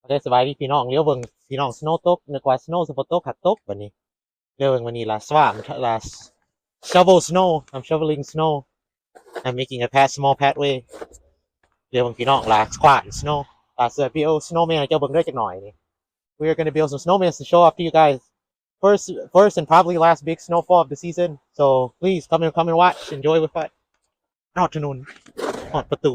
ໂອເຄ ສະບາຍດີພີ່ນ້ອງ. ຫຼຽວເບິ່ງພີ່ນ້ອງ snow ຕົກ ນຶກວ່າ snow ຊິບໍ່ຕົກ ຫາກຕົກບັດນີ້. ຫຼຽວເບິ່ງບັດນີ້ລະ swamp ລະ shovel snow. I'm shoveling snow. I'm making a path, small pathway. ຫຼຽວເບິ່ງພີ່ນ້ອງລະ quad snow. ລະ build snowman ໃຫ້ເຈົ້າເບິ່ງເດີຈັກໜ່ອຍນີ້. We are gonna build some snowman to show off to you guys. First, first and probably last big snowfall of the season. So please come and, come and watch, enjoy with us. ຮອດຖະໜົນ ຮອດປະຕູ.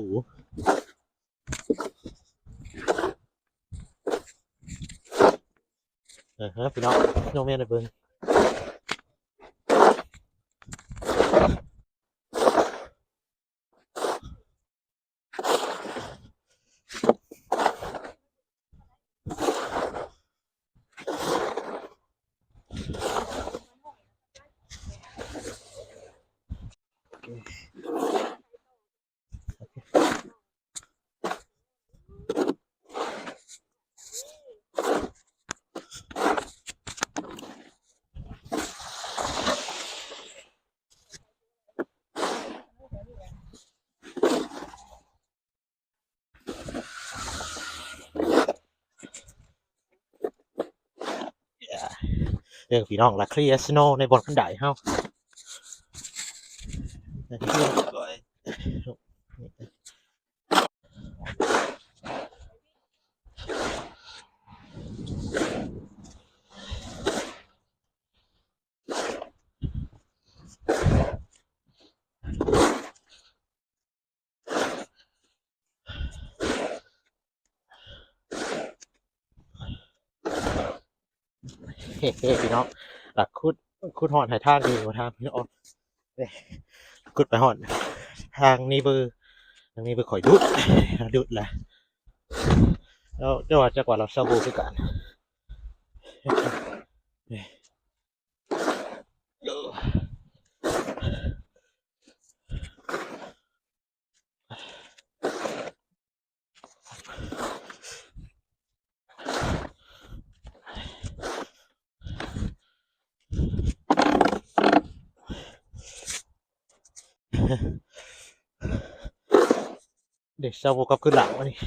ເອີ ພີ່ນ້ອງ ນ້ອງແມ່ນໄດ້ເບິ່ງ. ເບິ່ງພີ່ນ້ອງລະ clear snow ໃນບ່ອນຄັນໄດເຮົາ. ເຮີ້ໆ ພີ່ນ້ອງ ລະຂຸດ ຂຸດຮອດໃຫ້ທາງນີ້ ທາງນີ້ອອກ ຂຸດໄປຮອດທາງນີ້ເບີ ທາງນີ້ເບີ ຂ້ອຍດຸດ ດຸດລະ ແລ້ວ ແຕ່ວ່າຈັກວ່າລາວຊາວໂບຄືກັນ. ເດ ຊາວໂບກັບຄືນຫຼັງວະນີ້.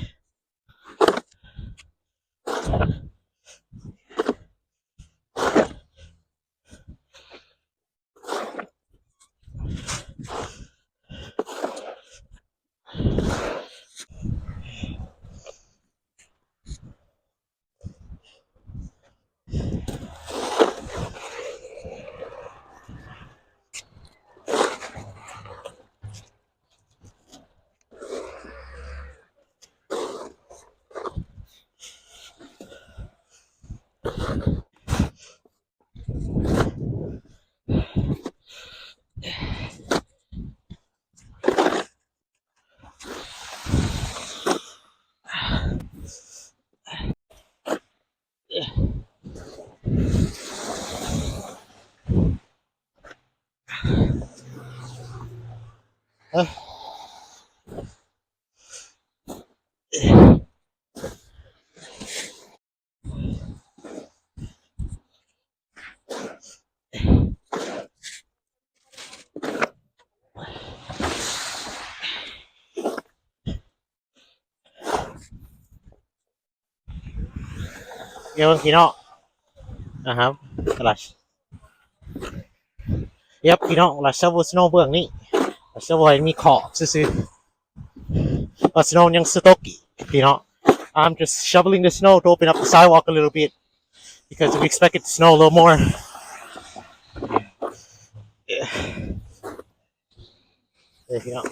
ເອີ ພີ່ນ້ອງ ອ່າຮະ ລະ ເອີ ພີ່ນ້ອງ ລະຊາວໂບສະໂນເບື້ອງນີ້ ລະຊາວໂບໃຫ້ມີຂອບຊື່ໆ ລະສະໂນຍັງສະຕົກອີກ ພີ່ນ້ອງ. I'm just shoveling the snow to open up the sidewalk a little bit because we expect it to snow a little more. ເອີ ພີ່ນ້ອງ.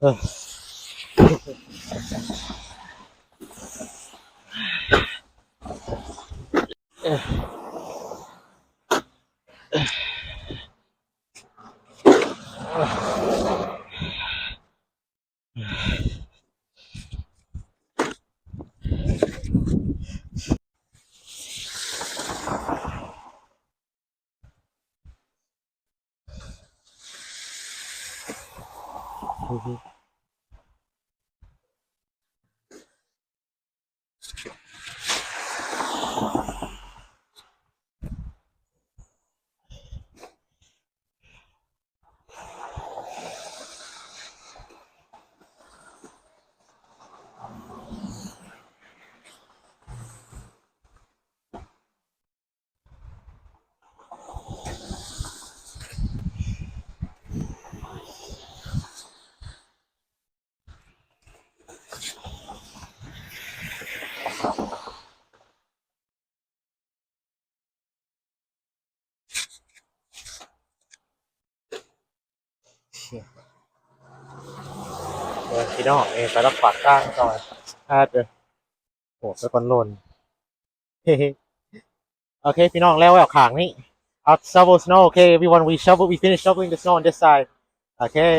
ເບິ່ງພີ່ນ້ອງເອີຍ ໄປລັກຂວາງທາງກ່ອນ ອາດ ໂອ້ ໄປກ່ອນໂລນ. ໂອເຄ ພີ່ນ້ອງ ແລ້ວ ແລ້ວຂ້າງນີ້ ເອົາ shovel snow. Okay, everyone, we shovel, we finished shoveling the snow on this side. Okay,